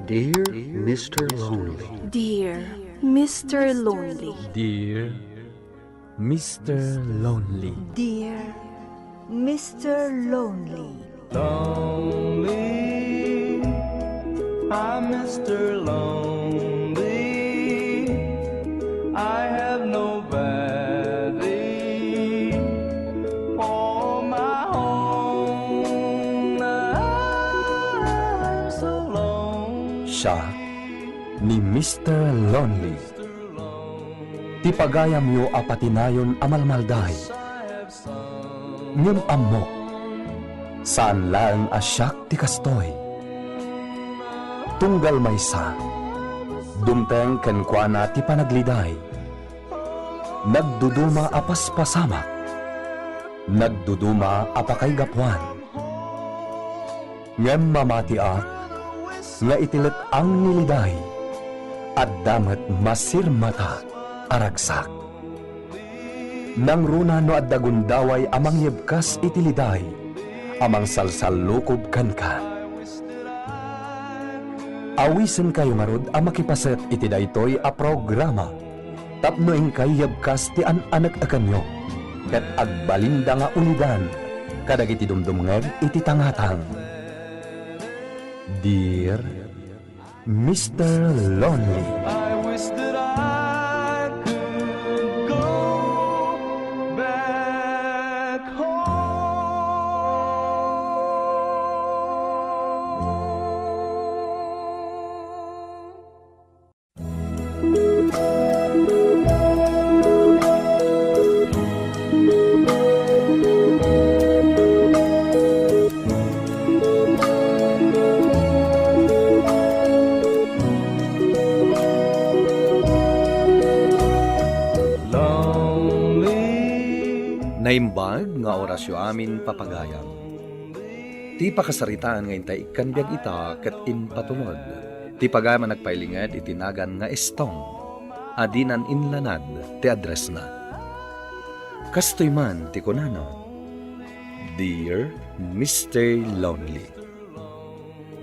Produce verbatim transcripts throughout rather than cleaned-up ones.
Dear Mister Lonely. Dear Mister Lonely. Dear Mister Lonely. Dear Mister Lonely. Lonely, I'm Mister Lonely. I have nobody for my own. I'm so lonely. Siak ni Mister Lonely. Ti pagayamyo a patinayon a malmalday. Ngem ammok, saan laeng a siak ti kastoy. Tunggal maysa, dumteng kenkuana ti panagliday. Nagduduma a paspasamak, nagduduma a pakaigapuan. Ngem mamatiak nga iti let-ang ni liday, adda met masirmata a ragsak. Nangruna no adda gundaway a mangyebkas iti liday a mangsalsallukob kenka. Awisenkayo ngarud a makipaset iti daytoy a programa tapno inkay yebkas ti an-anek-ekenyo ket agbalinda nga ulidan kadagiti dumdumngeg iti tangatang. Dear Mister Lonely. I wish that I could go back home. Naimbag nga orasyo amin, papagayam. Ti pakasaritaan nga intay ikkan biag ita ket impatumod ti pagayam a nagpailinged iti nagan nga Estong a dinan inlanad ti addressna. Kastoy man ti kunana, "Dear Mister Lonely."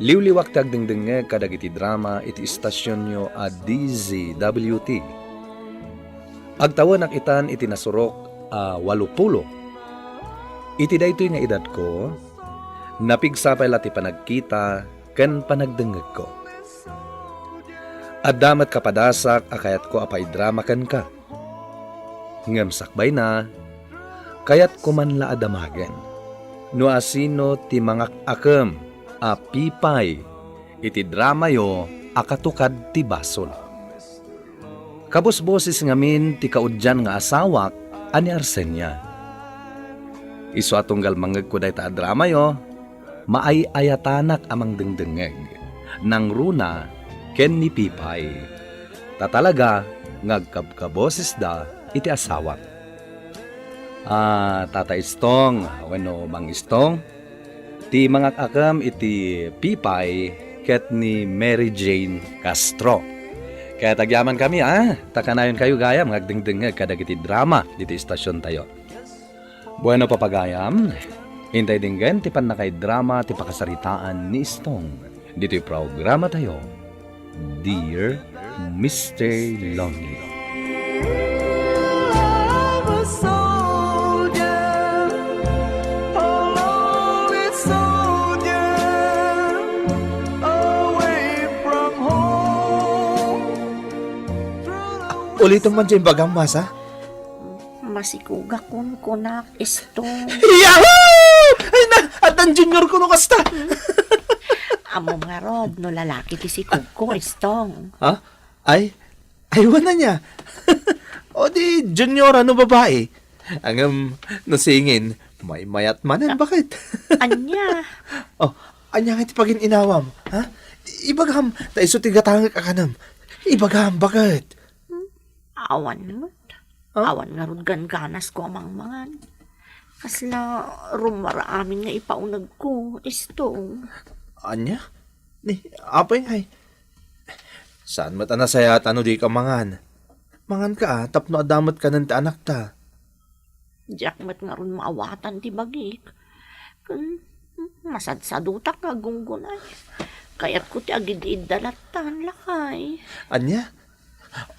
Liwliwak ti agdengdengngeg kadagiti drama iti istasionyo a D Z W T. Agtawenak itan iti nasurok a walopulo. Iti daytoy nga edadko, napigsa pay la ti panagkita ken panagdengngegko. Adda met kapadasak a kayatko a paidrama kenka. Ngem sakbayna, kayatko man la a damagen no asino ti mangak-akem a pipay iti dramayo a katukad ti basol. Kabusboses ngamin ti kaudian nga asawak a ni Arsenia. Isu a tunggal mangngegko dayta a dramayo, maay-ayatanak a mangdengdengngeg, nangruna ken ni Pipay. Ta talaga nga agkabkabosesda iti asawak. Ah, Tata Istong, wenno Mang Istong, ti mangak-akem iti Pipay ket ni Mary Jane Castro. Ket agyamankami, ah, ta kanayonkayo gayam nga agdengdengngeg kadagiti drama diti istasiontayo. Bueno, papagayam, intay denggen ti pannakaidrama ti pakasaritaan ni Istong ditoy programatayo, Dear Mister Lonely. Ulitem man ti imbagam, Masa? Masikogak kunkunak, Istong. Yahoo! Ay na, addan junior ko no kasta. Ammom ngarud no lalaki ti sikogko, Istong. Ha? Ay, ay, wen ania. O di, junior, ano, babae? Ngem, no singin, maymayat manen, bakit? Ania? Oh, ania nga ti pagin-inawam, ha? Ibagam, ta isu ti gatangek a kanem. Ibagam, bakit? Awan met. Ha? Awan ngarud gangganas ko a mangmangan. Kasla rummuar amin nga ipaunegko, Istong. Ania? Ni, apay ngay? Saan met a nasayaat no dika mangan? Manganka, a, tapno adda met kanen ti anakta. Diak met ngarud maawatan ti bagik. Ken masadsadutak nga aggunggunay. Kayatko ti agid-idda lattan, lakay. Ania?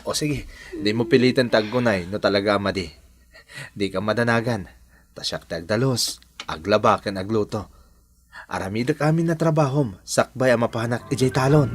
O sige, dimo piliten ti aggunay no talaga a madi. Dika madanagan. Ta siak ti agdalus, aglaba ken agluto. Aramidek amin a trabahom sakbay a mapanak idiay talon.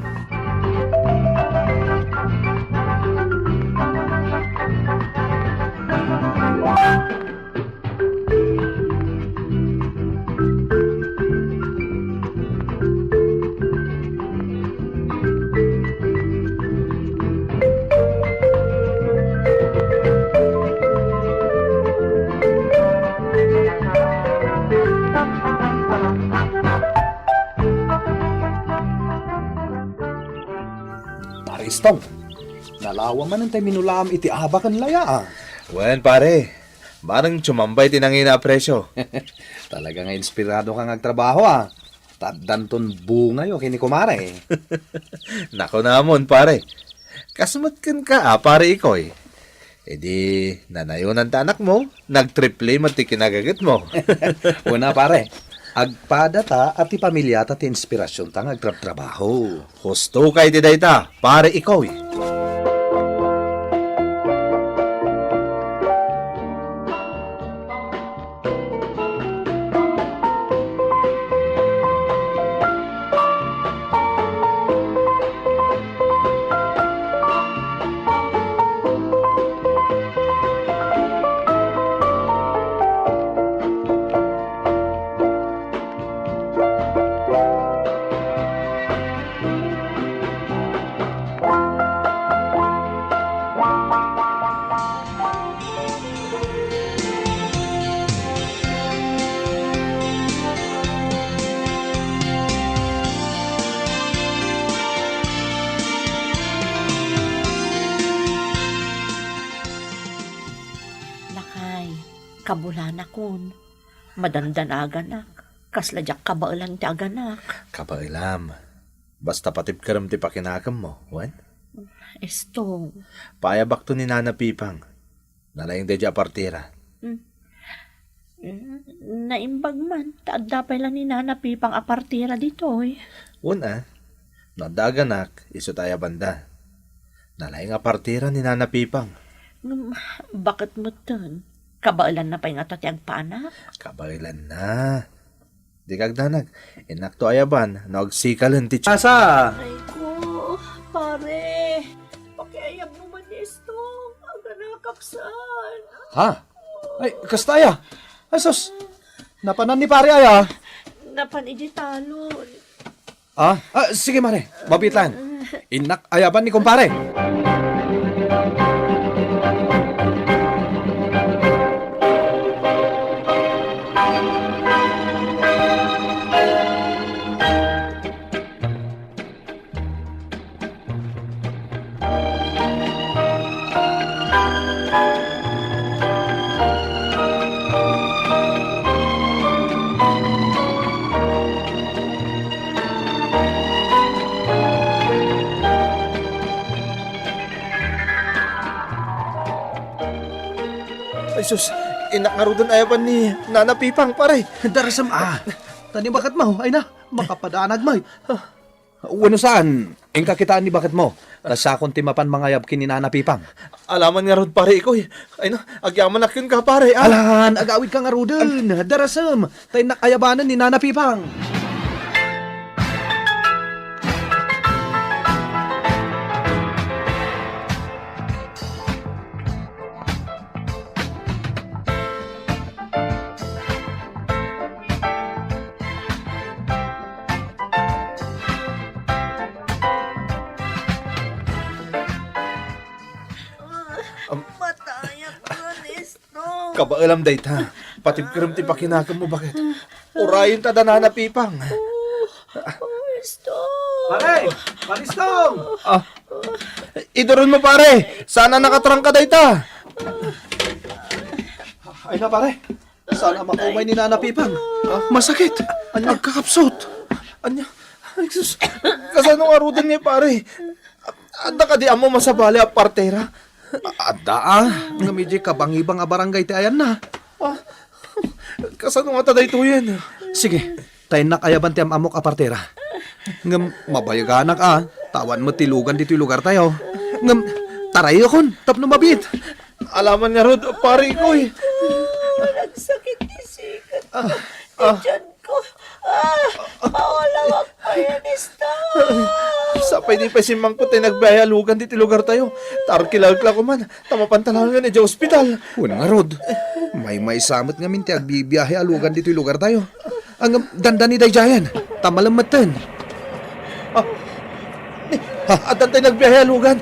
Pare Istong, nalawa manen tay minulaam iti aba ken laya, a. Wen, pare. Bareng sumambay ti nangina a presyo. Talaga nga inspirado ka nga agtrabaho, a. Ta addanton bungayo ken ni kumare. Nakunamon, pare. Kas met kenka, a, pare Ikoy. Idi nanayonan ti anakmo, nagtriple met ti kinagagetmo. Una, pare, agpadata a ti pamilyata ti inspirasionta nga agtrabtrabaho. Husto ka iti dayta, pare Ikoy. Lakay, kabulanakon. Madandanaganak. Kasla diak kabaelan ti aganak. Kabaelam. Basta patibkerem ti pakinakemmo, wen? Istong. Paayabakto ni Nana Pipang. Nalaing daydi a partera. Hmm. Hmm, naimbag man, ta adda pay la ni Nana Pipang a partera ditoy. Wen a, no adda aganak, isu ti ayabanda. Nalaing a partera ni Nana Pipang. Ngem, baket metten, kabaelanna pay ngata ti agpanak? Kabaelanna. Dika agdanag, innakto ayaban no agsikalen ti tsa-, asa? Ay ko, pare, pakiayabmo man ni Istong, aganakak saan. Ha? Ay, kasta aya? Ay, sus, napanan ni pare aya? Napan iti talon. Ah, ah, sige, mare. Mabiit laeng. Innak ayaban ni kumpare. Ay sus, innak ngaruden ayaban ni Nana Pipang, pare. Darasem a. Ta ni baketmo, ay na, makapadanag met. Wenno saan, inka kitaan ni baketmo. Ta siakon ti mapan mangayab ken ni Nana Pipang. Alaman ngarud, pare Ikoy. Ay na, agyamanak kenka, pare, ah. Alan, agawidka ngaruden. Darasem, ta innak ayabanen ni Nana Pipang. Am- Matayak, Ernesto. Kabaelam dayta. Patibkerem ti pakinakemmo, baket. Urayen ta da Nana Pipang. Oh, oh, Ernesto. Pare! Pare Istong! Ah, iduron mo, pare. Sana nakatrangka dayta. Ay na, pare. Sana makumay ni Nana Pipang. Ah, masakit. Anya? Agkakapsut. Anya? Ay, sus. Kasano ngaruden nga, pare? Adda kadi ammo masabali a partera? Adda, ah. Ngem idiay kabangibang a barangay ti ayanna. Ah, kasano ngata daytoyen? Sige, ta innak ayaban ti am-ammok a partera. Ngem mabayaganak a, ta awan met ti lugan ditoy lugartayo. Ngem tarayakon tapno mabiit. Alaman ngarud, parikoy. Nagsakit ti sikat ko. Ah, ah. Ti tiyan ko. Ah, mawalawag pa yan, Esto. Sapay di pay simmangpet tay nagbiahe a lugan ditoy lugartayo. Ta arkilak la koman. Ta mapanta laengen idiay ospital. Wen ngarud, maymaysa met ngamin ti agbibiahe a lugan ditoy lugartayo. Ngem dandani daydiayen, ta malemmetten. Ah, ni, ha, addan tay nagbiahe a lugan.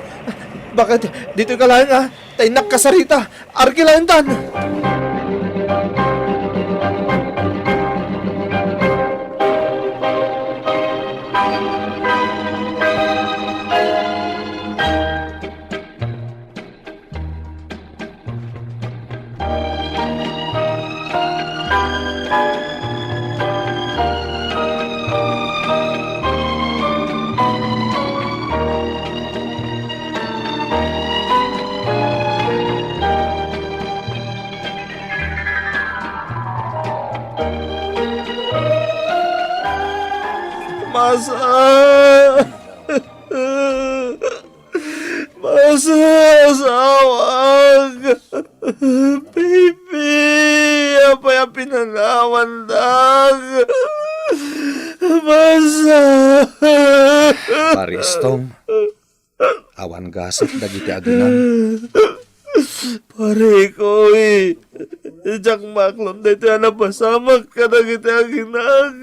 Bakit? Ditoy ka laeng, ah. Ta innak kasarita. Arki laentan. Masa! Masa, asawak! Baby, apay a pinanawandak? Masa! Pare Estong, awan gasat dagiti aginang. Parikoy, diak maaklon daytoy a napasamak kadagiti aginak.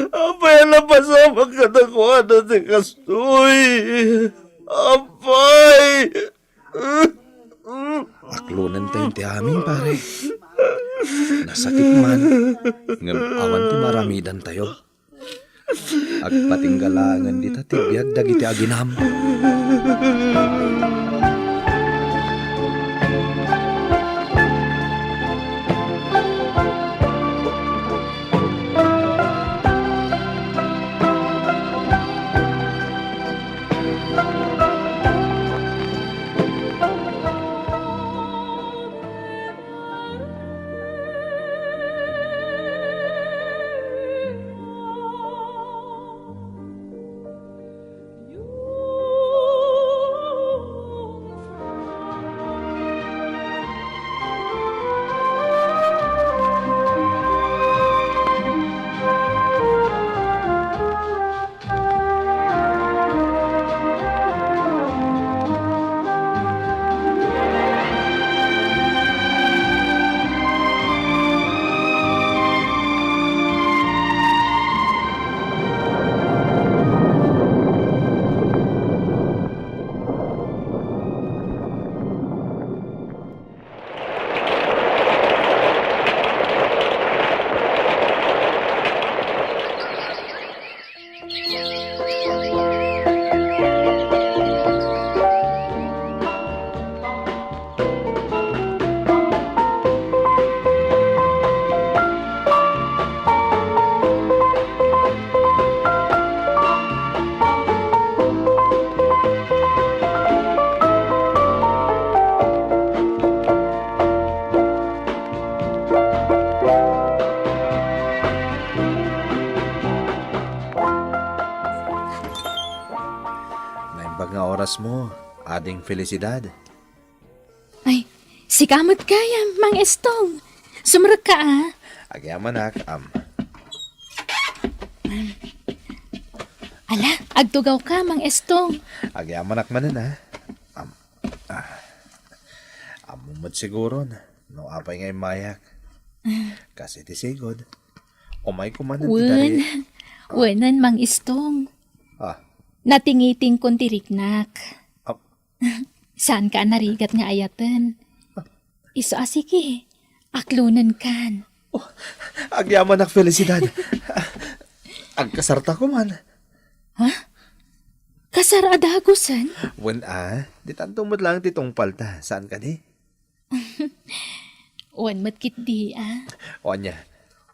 Apay a napasamak kadakuada ti kastoy? Apay! Aklonentayo ti amin, pare. Nasakit man, ngem awan ti maaramidantayo. Agpatingga laengen dita ti biag dagiti aginam. Naimbag nga orasmo, Ading Felicidad. Ay, sika met gayam, Mang Estong. Sumrekka, a. Agyamanak, am. Ala, agtugawka, Mang Estong. Agyamanak manen, a. Am, a. Ammom met siguron no apay nga immayak. Kas iti sigud, umayko manen ti dari. Wen, wenen, Mang Estong. A. Natingitingkon ti riknak. Ap- Saanka a narigat nga ayaten. Isu a, sige, aklonenkan. Oh, agyamanak, Felicidad. Agkasarta koman. Ha? Kasar a dagusen? Wen a, ditanto met laeng ti tungpalta. Saan kadi? Wen met ketdi, a. O ania,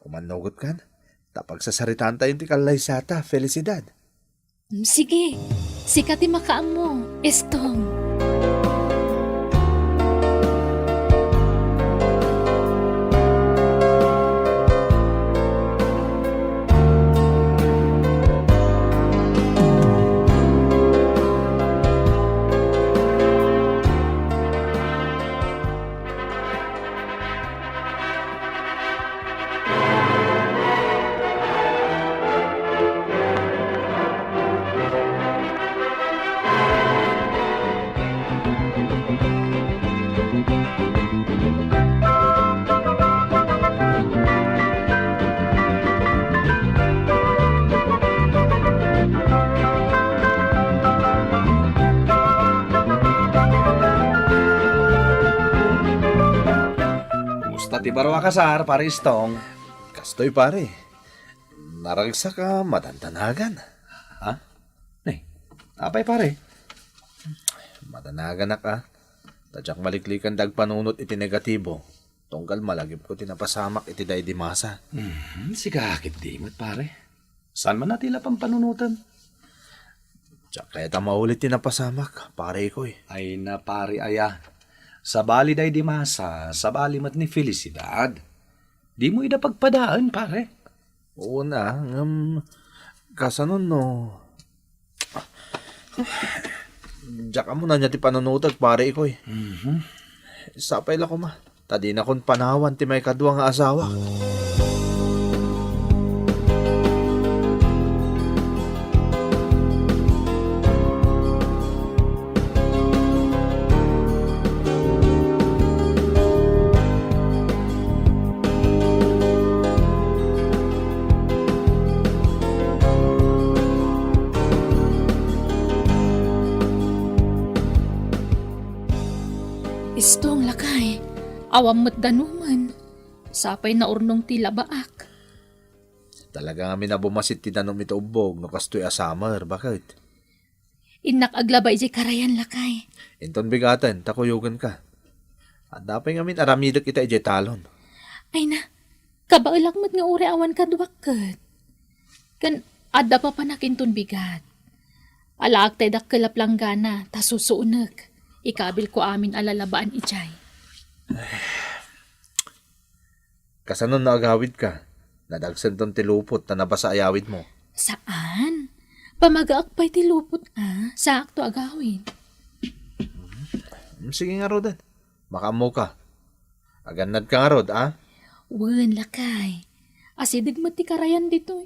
umannogotkan? Ta pagsasaritaantayon ti kallaysata, Felicidad. Mm, sige. Sika ti makaammo, Estong. Baro a kasar, Pare Istong. Kastoy, pare. Naragsak a madandanagan. Ha? Nay, apay, pare? Madanaganak a. Ta diak maliklikan da agpanunot iti negatibo. Tunggal malagipko ti napasamak iti daydi masa. Mhm, sika ketdi met, pare. Saan man a ti la pampanunotem? Diak kayat a maulit ti napasamak, pare Ikoy. Ay na, pare aya. Sabali daydi masa, sabali met ni Felicidad. Dimo ida pagpadaen, pare. Una, ngem kasano no diak ammo ania ti panunotek, pare Ikoy. Mhm. Sapay la koma, ta dinakon panawan ti maikadua nga asawak. Istong, lakay, awan met danumen. Sapay naurnong ti labaak. Talaga ngamin a bumasit ti danum iti ubbog no kastoy a summer, baket? Innak aglaba idiay karayan, lakay. Inton bigaten, ta kuyogenka. Adda pay ngamin aramidek ita idiay talon. Ay na, kabaelak met nga uray awan kaduak ket. Ken adda papanak inton bigat. Alaak tay dakkel a planggana, ta susuonek. Ikabilko amin a lalabaan idiay. Kasano no agawidka? Nadagsenton ti lupot ta nabasa a yawidmo. Saan? Pamagaak pay ti lupot a, saakto agawid. Mm, sige ngaruden. Makaammoka. Agannadka ngarud, a? Wen, lakay. Asideg met ti karayan ditoy.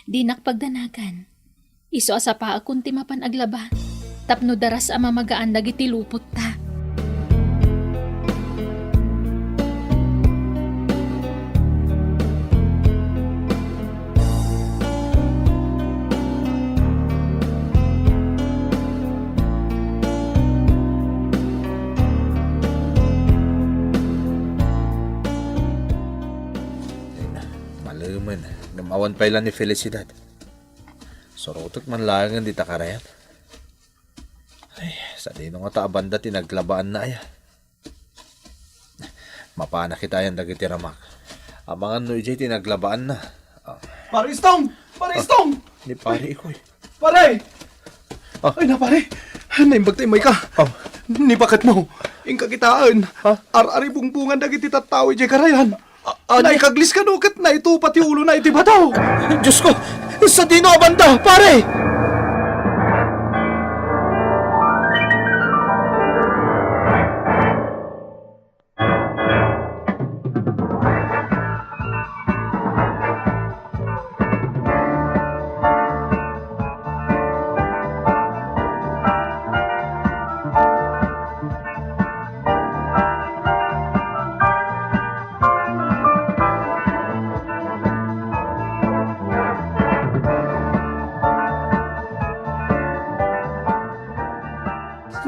Dinak pagdanagan. Isu a sapaakon ti mapan aglaba, tapno daras a mamagaan dagiti lupotta. Ay na, malemen, ngem awan pay la ni Felicidad. Surotek man laengen dita karayan. Ay, sadino ngata a banda ti naglabaanna aya? Mapanak itayan dagiti ramak. Amangan no idiay ti naglabaanna. Ah. Pare Istong! Pare Istong! Ni Pare Ikoy. Pare! Ah. Ay na, pare! Naimbag ta immay ka. Ah. Ni baketmo. Inka kitaen. Ha? Ar-aribungbungan dagiti tattao idiay karayan. A-, ania? Naikaglis kano ket naitupa ti ulona iti bato. Diosko, sadino a banda, pare?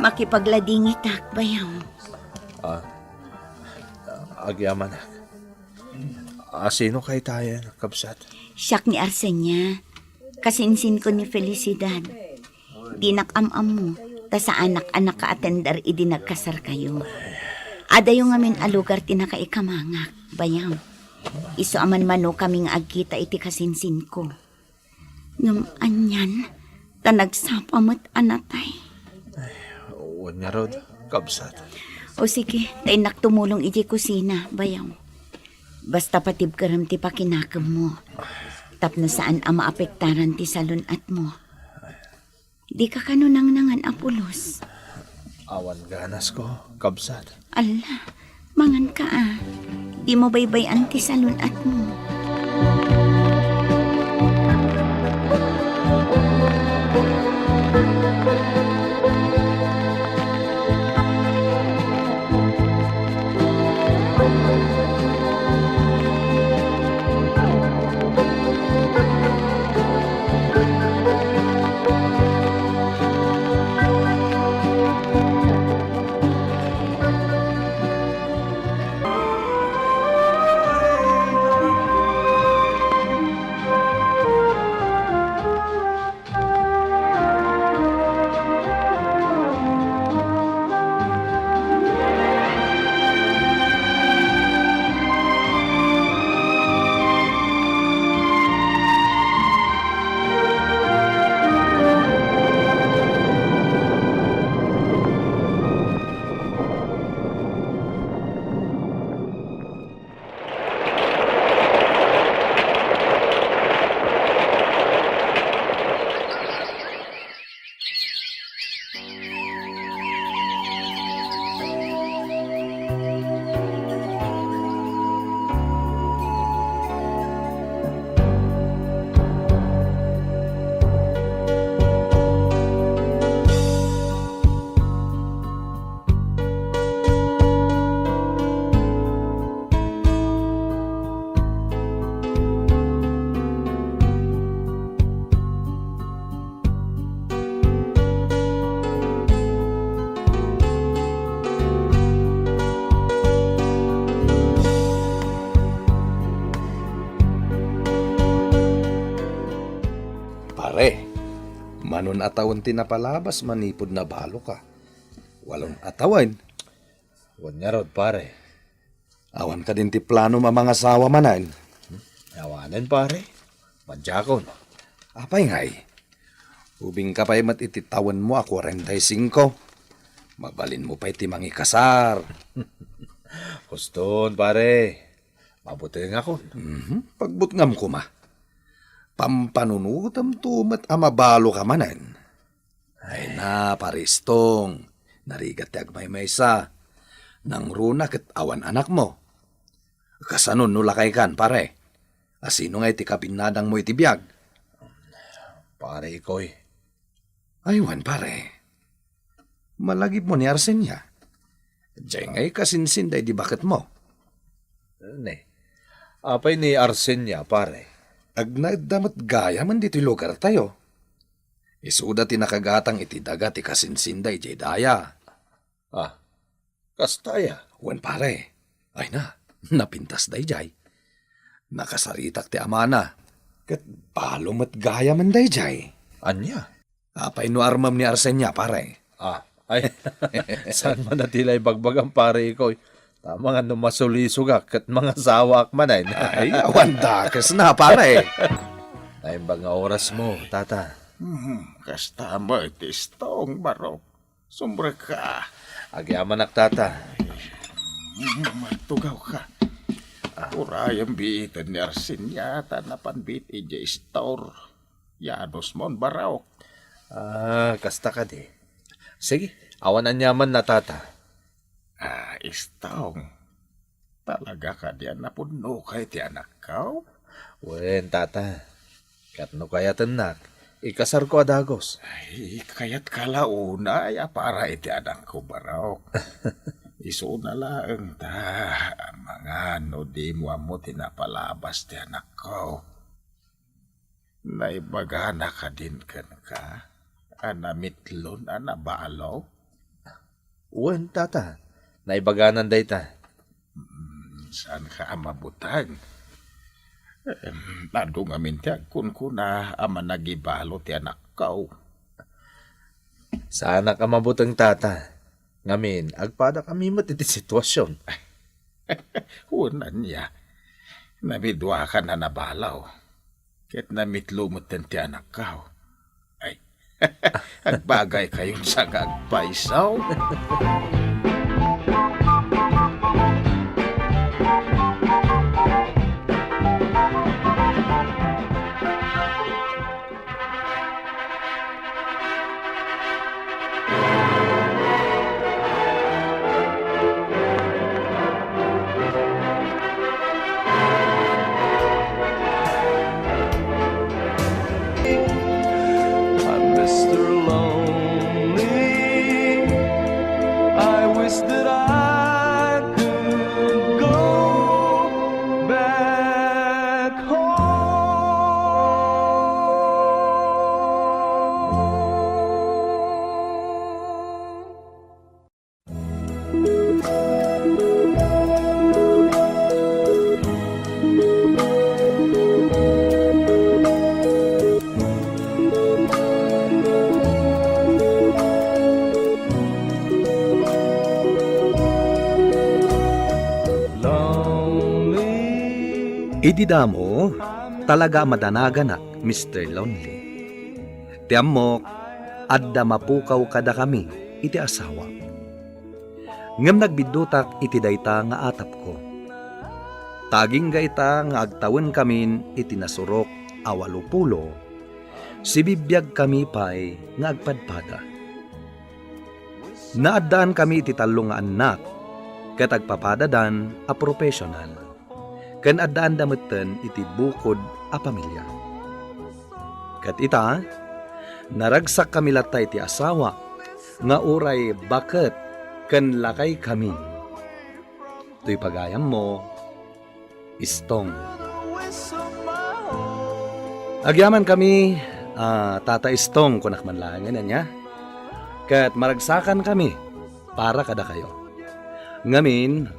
Makipagladingitak, bayaw. Ah, agyamanak. Ah, sino kay tayan, kabsat? Siak ni Arsenia. Kasinsinko ni Felicidad. Dinak am-ammo, ta saanak a nakaatender idi nagkasarkayo. Adayo ngamin a lugar ti nakaikamangak, bayaw. Isu a manmanokami nga agkita iti kasinsinko. Ngem anian, ta nagsapa met a natay. Ay, wen ngarud, kabsat. O sige, ta innak tumulong idiay kusina, bayaw. Basta patibkerem ti pakinakemmo. Tapno saan a maapektaran ti salun-atmo. Dika kano nangnangan a pulos? Awan ganasko, kabsat. Alla, manganka a. Dimo baybay-an ti salun-atmo. Pre, manon a tawen ti napalabas manipud nabaloka? Walon a tawen. Wen ngarud, pare. Awan kadin ti planom a mangasawa manen? Awanen, pare. Madiakon. Apay ngay? Ubingka pay met iti tawenmo a kuarenta y singko. Mabalinmo pay ti mangikasar. Huston, pare. Mabutengakon. Mhm. Pagbutngam koma. Pampanunotemto met a mabaloka manen. Ay na, Pare Istong. Narigat ti agmaymaysa. Nangruna ket awan anakmo. Kasano no lakaykan, pare? Asino ngay ti kabinnadangmo iti biag? Pare Ikoy. Ay wen, pare. Malagipmo ni Arsenia. Diay ngay kasinsinda idi baketmo. Ne. Apay ni Arsenia, pare? Agnaedda met gayamen ditoy lugartayo. Isuda ti nakagatang iti daga ti kasinsinda idiay daya. Ah, kasta aya? Wen, pare. Ay na, napintas daydiay. Nakasaritak ti amana. Ket balo met gayamen daydiay. Ania? Apay no armem ni Arsenia, pare? Ah, ay, saan man a ti la ibagbagam, pare Ikoy? Tama nga no masulisogak ket mangasawaak manen. Ay, awan dakesna, pare. Naimbag nga orasmo, tata. Hmm, kasta met ti Istong, Barok. Sumrekka. Agyamanak, tata. Hmm, agtugawka. Ah. Urayem biiten ni Arsenia ta napan biit idiay istor. Yanusmon, Barok. Ah, kasta kadi. Sige, awan aniamanna, tata. Ah, Istong. Talaga kadi a napunoka iti anakko? Wen, tata. Ket no kayatennak, ikasarko a dagus. Ay, kayatka la unay a para iti anakko, Barok. Isuna laeng ta, amangan no dimo ammo ti napalabas ti anakko. Naibagana kadin kenka a namitlon a nabalo? Wen, tata. Naibaganan dayta. Mm, saanka a mabuteng? Em, adu ngamin ti agkunkuna a managibalo ti anakko. Saanak a mabuteng, tata. Ngamin, agpadakami met iti situasion. Wen ania, namiduakan a nabalo. Ket namitlo metten ti anakko. Ay, agbagaykayon sa nga agpayso. I'm Mister Lonely. I wish that I could go back home. Idi damo, talaga a madanaganak, Mister Lonely. Ti ammok, adda mapukaw kadakami iti asawak. Ngem nagbiddutak iti dayta nga atapko. Ta agingga ita nga agtawenkamin iti nasurok a walopulo, sibibiagkami pay nga agpadpada. Naaddaankami iti tallo nga annak, ket agpapadadan a professional. Ken addaanda metten iti bukod a pamilia. Ket ita, naragsakkami latta iti asawa nga uray baket ken lakaykami. Toy pagayammo, Istong. Agyamankami, ah, Tata Istong, kunak man laengen, ania? Ket maragsakankami para kadakayo. Ngamin,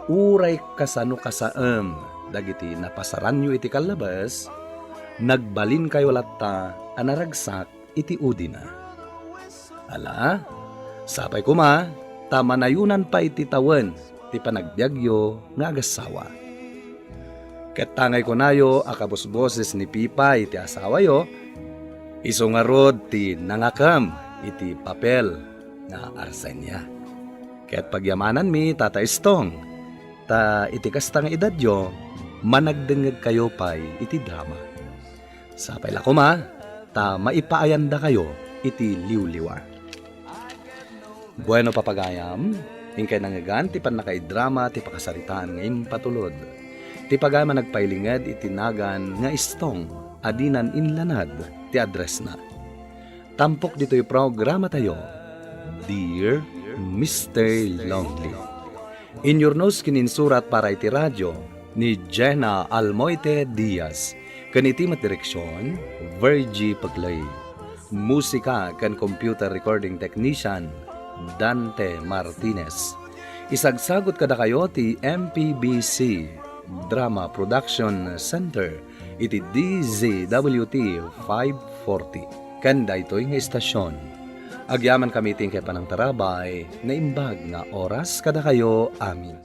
uray kasano kasaem dagiti napasaranyo iti kallabes, nagbalinkayo latta a naragsak iti udina. Ala, sapay koma, ta manayonan pay ti tawen ti panagbiagyo nga agassawa. Ket ta ngay kunayo a kabusboses ni Pipay ti asawayo, isu ngarud ti nangakem iti papel nga Arsenia. Ket pagyamananmi, Tata Estong, ta iti kasta nga edadyo, managdengngegkayo pay iti drama. Sapay la koma, ta maipaayandakayo iti liwliwa. Bueno, papagayam, inkay nangngegan ti pannakaidrama ti pakasaritaan nga impatulod. Ti pagayam a nagpailinged iti nagan nga Estong a dinan inlanad ti addressna. Tampok ditoy programatayo, Dear Mister Lonely. Inyurnos ken insurat para iti radio ni Jenna Almoite Diaz, ken iti met direksion, Virgie Peclay. Musika ken computer recording technician, Dante Martinez. Isagsagut kadakayo ti M P B C Drama Production Center iti D Z W T five forty. Ken daytoy nga istasion, agyamankami iti inkay panangtarabay, naimbag nga oras kadakayo amin.